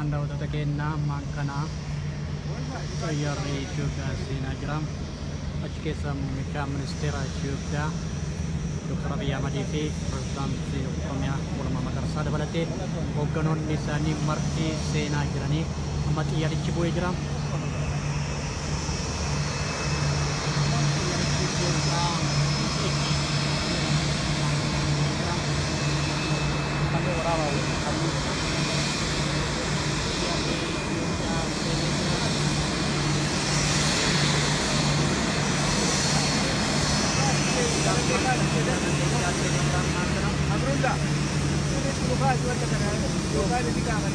Egaan daawwattoota keenya ammaan kana xiyyaarri Itoophiyaa seenaa jira. Achi keessa muummicha ministeera Itoophiyaa Dr. Abiyyi Ahmadii fi pirezidaantii Oromiyaa Lammaa Magarsaa dabalatee hoogganoonni isaanii marti seenaa jiranii amma xiyyaarichi bu'ee jira. Xiyyaarichi bu'uudhaan xiyyaarri Itoophiyaa seenee jira.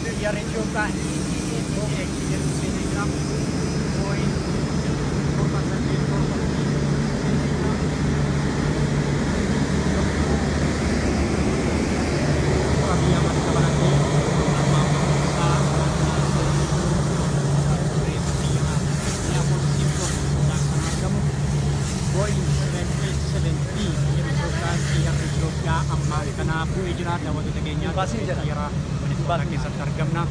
Xiyyaarri Itoophiyaa EEH jedhu seenee jira. Boeing 787 seenee jira. Dr. Abiyyi Ahmad dabalatee Lammaa Magarsaa seenee jiru. Dirree xiyyaara Minneapolis Minnesota kan argamu. Boeing 787B jedhu Itoophiyaa xiyyaarri Itoophiyaa ammaa kana bu'ee jira. Daawwattoota keenya xiyyaara Minnesota keessatti argamna.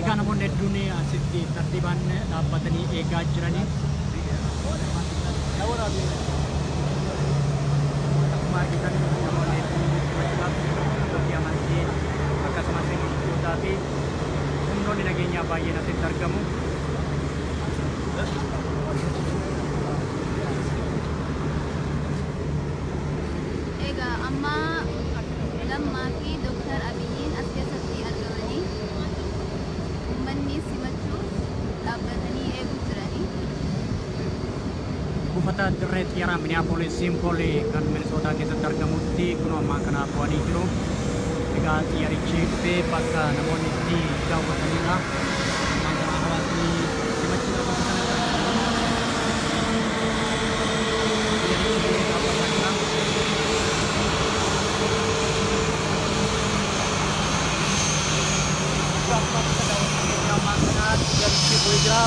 Egaa namoonni hedduun asitti tartiibaan dhaabbatanii eegaa jiranii. Akkuma argitan namoonni hedduun simachuudhaaf abbootii amantii akkasumas gurguddootaa fi humnoonni nageenyaa baay'een asitti argamu. Egaa amma Lammaa fi Dooktar Abiyyiin as keessatti argamanii uummanni simachuuf dhaabbatanii eeguu jiranii. Buufata dirree xiyyaara Minneapolis Saint Paul kan Minnesota keessatti argamutti kunoo ammaa kana bu'anii jiru. Egaa xiyyaarichi dhufee bakka namoonni itti daawwatanidha. Ammaan kana hawaasni simachuudhaaf bakka kanatti argamu. Xiyyaarichi bu'ee dhaabbataa jira. Ammaan kana xiyyaarichi bu'ee jira.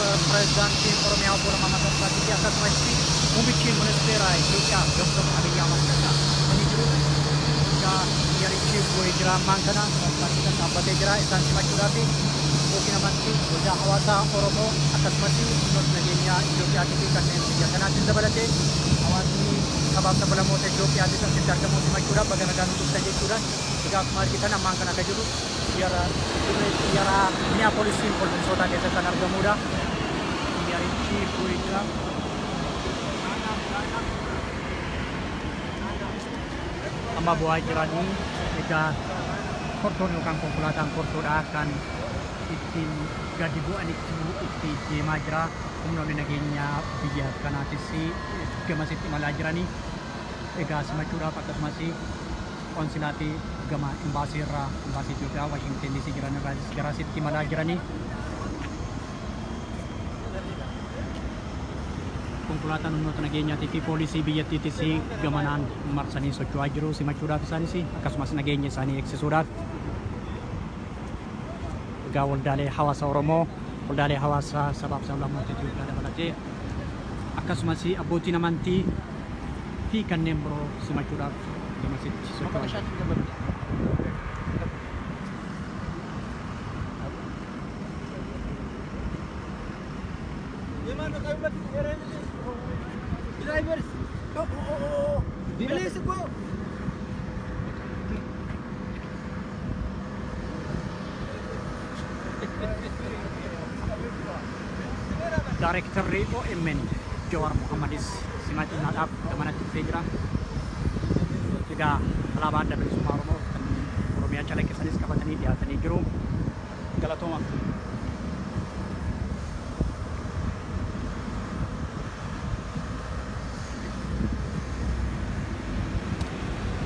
Pireezidaantiin Oromiyaa obbo Lammaa Magarsaa fi akkasumas muummichi ministeera Itoophiyaa Dr. Abiyyi Ahmad dhufanii jiru. Egaa xiyyaarichi bu'ee jira ammaan kana kan dhaabbatee jira. Isaan simachuudhaaf abbootiin amantii, waldaa hawaasaa Oromoo akkasumas humnoota nageenyaa Itoophiyaatii fi kanneen biyya kanaatiin dabalatee hawaasni sabaaf sablammoota Itoophiyaatis asitti argamu simachuudhaaf baga nagaan nu dhuftan jechuudhaan. Egaa akkuma argitan ammaan kana akka jiru xiyyaara dirree xiyyaara Minneapolis Saint Paul Minnesota keessatti kan argamudha. Xiyyaarichi bu'ee jira. Amma bu'aa jiranii egaa kortoon yookaan konkolaataan kortoodha kan ittiin gadi bu'anitti itti deemaa jira. Humnoonni nageenyaa biyya kanaatis gamasitti imalaa jiranii egaa simachuudhaaf akkasumas qoonsilaa fi gama imbaasii irraa imbaasii Itoophiyaa Waashingtan DC jiran irraa garasitti imalaa jiranii. Konkolaataan humnoota nageenyaatii fi poolisii biyyattiitis gamanaan marsanii socho'aa jiru simachuudhaaf isaanis akkasumas nageenya isaanii eegsisuudhaaf. Egaa waldaalee hawaasa Oromoo, waldaalee hawaasaa sabaaf sablammoota Itoophiyaa dabalatee akkasumas abbootiin amantii fi kanneen biroo simachuudhaaf gamasitti socho'aa jiru. Drivers, oh, oh, oh, oh. Please go. Daareektarri OMN Jawaar Mohammadis simachuudhaaf gamanatti dhufee jira. Egaa alaabaa adda bilisummaa Oromoo kan Oromiyaa calaqqisanis qabatanii dhiyaatanii jiru. Galatooma.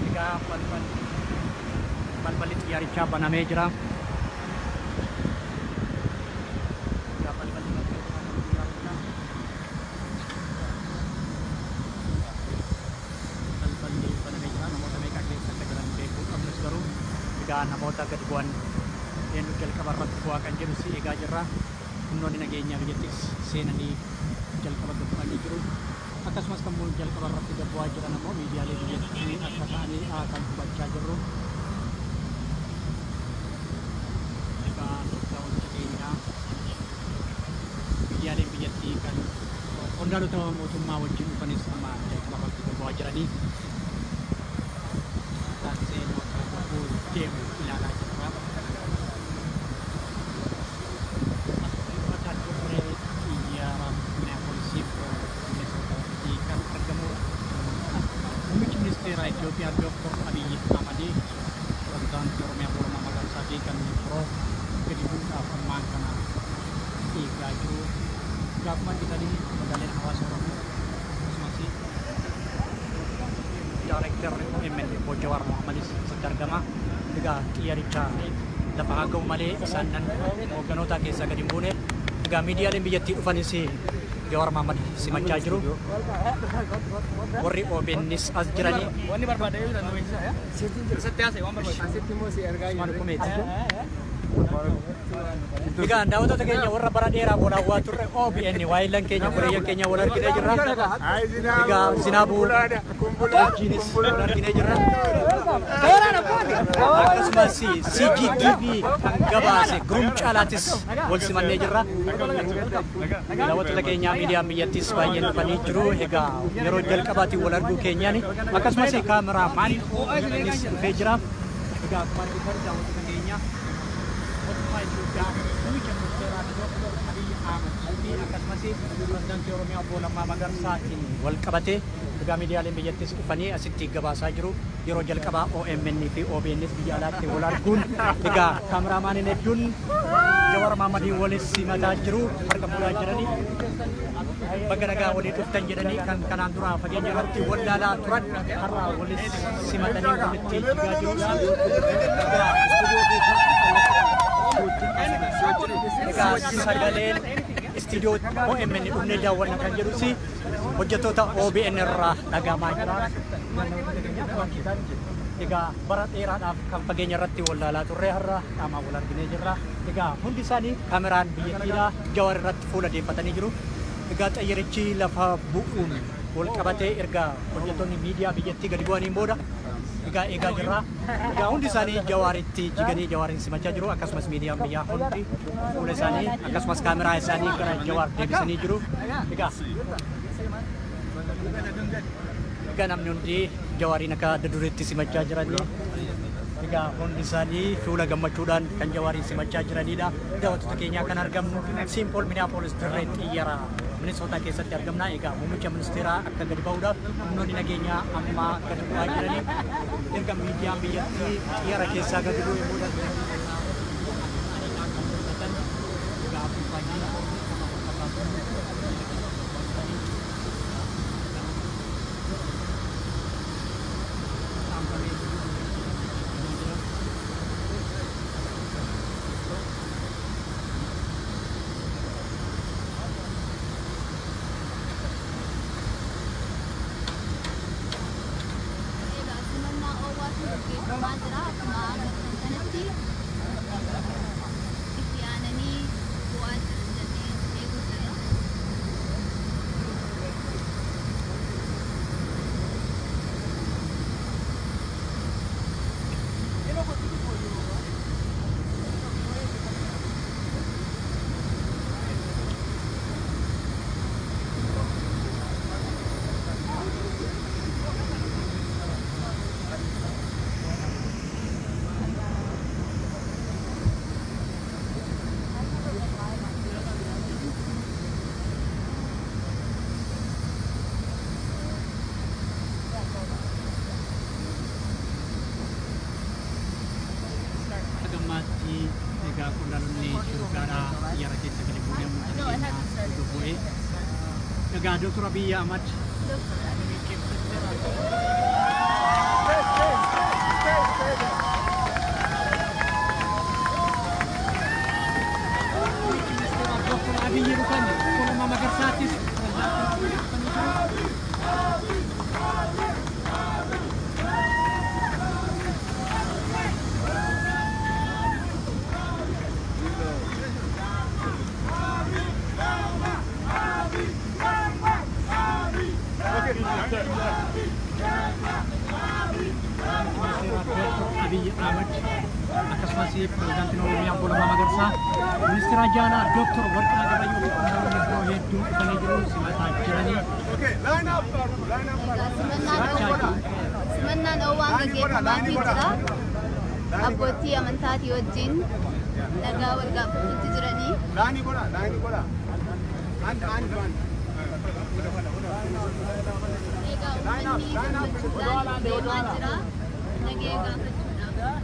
Egaa balballi xiyyaarichaa banamee jira. Egaa balballi xiyyaarichaa balballi banamee jira. Namoota meeqa keessa akka jiran beekuu dhabnus garuu egaa namoota gadi bu'an eenyu jalqaba irratti bu'aa kan jedhu si eegaa jirra. Humnoonni nageenyaa biyyattis seenanii jalqaba gad bu'anii jiru. Akkasumas kan jalqaba irratti gad bu'aa jiran ammoo miidiyaalee biyyattii akka ta'anii kan hubachaa jirru. Egaa Qondaalota mootummaa wajjin dhufanis amma jalqaba irratti bobba'aa jiranii. Taakseen akka bobba'uu deemu ilaalaa jirra. Mata duree xiyyaara Minneapolisii Minnesotaatti kan argamudha. Muummichi ministeera Itoophiyaa Dr. Abiyyi Ahmad, pirezidaantii Oromiyaa Obbo Lammaa Magarsaa fi kanneen biroo gadi bu'uudhaaf ammaan kana eegaa jiru. Gaafuma argitanii magaalaan hawaasa Oromoo akkasumas Daarektarri OMN Obbo Jawaar Mohammadis asitti argama. Egaa xiyyaaricha lafa haa ga'u malee isaan nan hoogganoota keessaa gadi hin buune. Egaa miidiyaaleen biyyattii dhufanis Jawaar Mohammad simachaa jiru. Warri OBNs as jiranii. Wanni barbaade yoo jiraatu beeksisa. Isatti haasa'e waan barbaade. Asitti immoo si argaa Usmaan Kumeeti. Egaa daawwattoota keenya warra bara dheeraa wal hawwaa turre OBN waayillan keenya obboleeyyan keenya wal arginee jirra. Egaa Zinaabuu wajjinis wal arginee jirra. Akkasumas CGTV kan gabaase Gurum Caalaatis wal simannee jirra. Daawwattoota keenya miidiyaan biyyattis baay'een dhufanii jiru. Egaa yeroo jalqabaatiin wal arguu keenyaan akkasumas kaameraamaaniin OBNs dhufee jira. Egaa akkuma argitan daawwattoota keenya mootummaa Itoophiyaa muummicha ministeeraa Dr. Abiyyi Ahmad fi akkasumas pirezidaantii Oromiyaa Obbo Lammaa Magarsaatiin wal qabatee egaa miidiyaaleen biyyattis dhufanii asitti gabaasaa jiru. Yeroo jalqabaa OMN fi OBNs biyya alaatti wal arguun egaa kaameraamaaniin hedduun Jawar Mohammadiin walis simataa jiru, harka fuudhaa jiranii baga nagaa walii dhuftan jedhanii kan kanaan dura fageenya irratti wal laalaa turan har'a walis simatanii walitti jigaa jiru. Egaa sagaleen istiidiyoo OMN dhufnee daawwanna kan jedhus hojjettoota OBN irraa dhagahamaa jira. Egaa bara dheeraadhaaf kan fageenya irratti wal laalaa turre har'a qaamaan wal arginee jirra. Egaa hundi isaanii kaameraan biyyattiidhaa Jawar irratti fuula deeffatanii jiru. Egaa xayyarichi lafa bu'uun wal qabatee erga hojjettoonni miidiyaa biyyattii gadi bu'aniin booda egaa eegaa jirra. Egaa hundi isaanii Jawaaritti jiganii Jawaariin simachaa jiru. Akkasumas miidiyaan biyyaa hundi fuula isaanii akkasumas kaameraa isaanii gara Jawaar deebisanii jiru. Egaa namni hundi Jawaariin akka adda dureetti simachaa jiranii. Egaa hundi isaanii fuula gammachuudhaan kan Jawaariin simachaa jiranidha. Daawwattoota keenyaa kan argamnu Simpool Minneapolis dirree xiyyaara Minnesota keessatti argamna. Egaa muummicha ministeeraa akka gadi ba'uudhaaf humnoonni nageenyaa amma gadi bu'aa jiranii erga miidiyaan biyyattii xiyyaara keessaa gadi bu'ee booda Egaa simannaa oowwaatu gaggeeffamaa jira. Akkuma agartan kanatti itti aananii bu'aa jiran jennee eeguu jirra. Gammaatti egaa qondaalonni Itoophiyaadhaa xiyyaara keessa gadi bu'ee muummicha bu'ee. Egaa Dr. Abiyyi Ahmad Dr. Abiyyi Dr. Abiyyi dhufan Obbo Lammaa Magarsaattis pirezidaantiin dhufanii jiru. Ministeera Dr. Abiyyi Ahmad Akkasumas pirezidaantiin Oromiyaa Obbo Lammaa Magarsaa, ministeera Jaalaa Dooktor Warqinaa Gabayyoo fi qondaalonni biroo hedduun dhufanii jiru simataa jiranii. Simannaan dhoowwaan gaggeeffamaafii jira. Abbootii amantaatii wajjin nagaa wal gaafachuutti jiranii. Egaa uummanni gammachuudhaan deemaa jira. Nagee gaafachuudhaaf.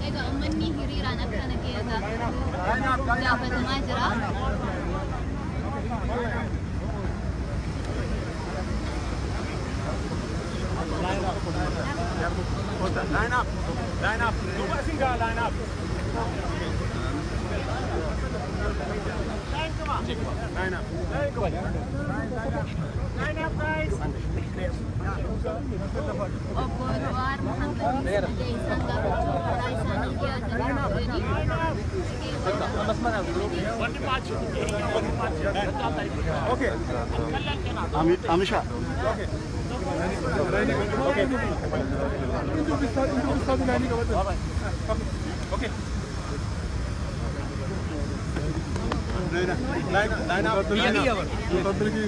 Egaa uummanni hiriiraan akka nagee gaafatu gaafatamaa jira. Line up. Line up. Line up. Line up. Line up, guys. Obbo Jawaar Mohaammed nagee isaan gaafachuu karaa isaanii dhiyaatanii jiranii. Okay. Amisha. Okay. Okay. Line up. Line up.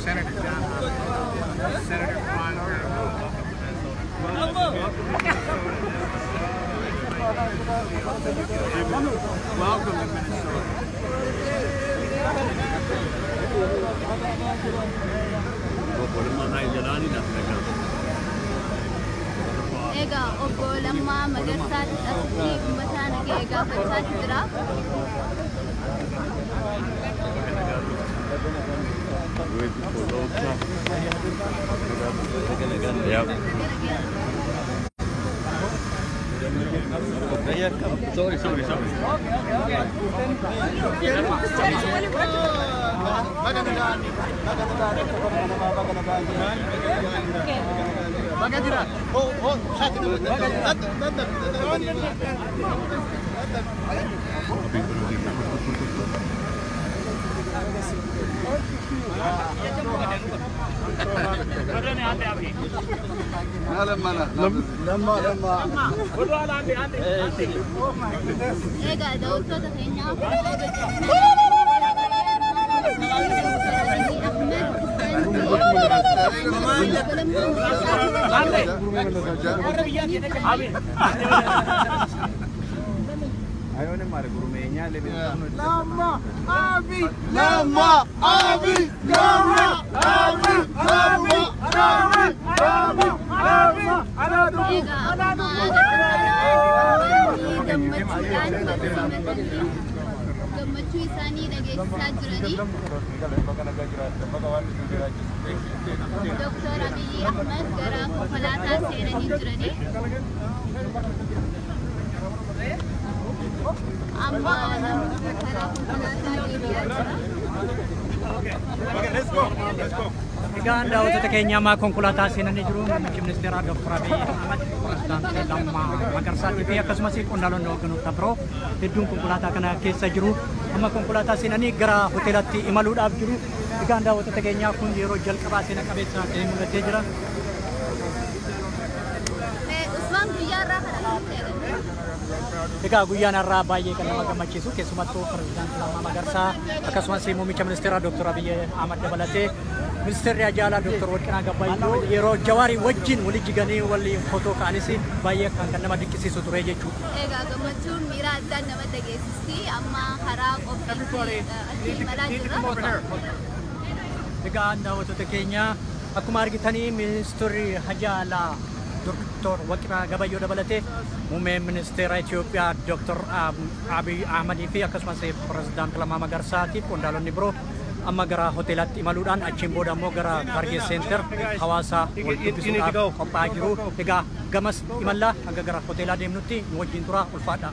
Senator John, Senator Welcome to Minnesota. Egaa Obbo Lammaa Magarsaatti asitti uummata nagee gaafachaa jira. Sorry, sorry, sorry. Egaa daawwattoota keenyaa Lama Abi, Lama Abi, Lama Abi, Lama Abi, Lama Abi, Egaa akkuma agartan gammachuu isaanii dhageessisaa jiranii. Dooktor Abiyyi Ahmed gara konkolaataa seenanii jiranii. Amma namoota karaa konkolaataa deebi'aa jira. Okay, let's go. Let's go. Egaa daawwattoota keenya ammaa konkolaataa seenanii jiru. Muummichi ministeeraa Dooktor Abiyyi Ahmed, pirezidaantii Lammaa Magarsaatii fi akkasumas qondaalonni hooggantoota biroo hedduun konkolaataa kana keessa jiru. Amma konkolaataa seenanii gara hoteelatti imaluudhaaf jiru. Egaa daawwattoota keenyaa, kun yeroo jalqabaa seena qabeessa ta'ee mul'atee jira. Usmaan, guyyaa irraa kana akkamitti yaadatta? Egaa guyyaan har'aa baay'ee kan nama gammachiisu, keessumattuu pirezidaantii Lammaa Magarsaa akkasumas muummicha ministeeraa Dr. Abiyyi Ahmad dabalatee ministeerri Ajaalaa Dr. Warqinaa Gabayyoo yeroo Jawaarii wajjin walii jiganii waliin footoo ka'anis baay'ee kan nama dinqisiisu ture jechuudha. Egaa gammachuun miira addaan nama dhageessisti. Amma karaa qophiitti achi imalaa jirra. Egaa daawwattoota keenya, akkuma argitanii ministeerri Hajaalaa Dr. Warqinaa Gabayyoo dabalatee muummeen ministeera Itoophiyaa Dr. Abiy Ahmadii fi akkasumas pirezidaantii Lammaa Magarsaatiif qondaalonni biroo amma gara hoteelaatti imaluudhaan achiin booda immoo gara Target Center hawaasa wal dubbisuudhaaf qophaa'aa jiru. Egaa gamas imallaa hanga gara hoteelaa deemnutti nu wajjin tura, ulfaadha.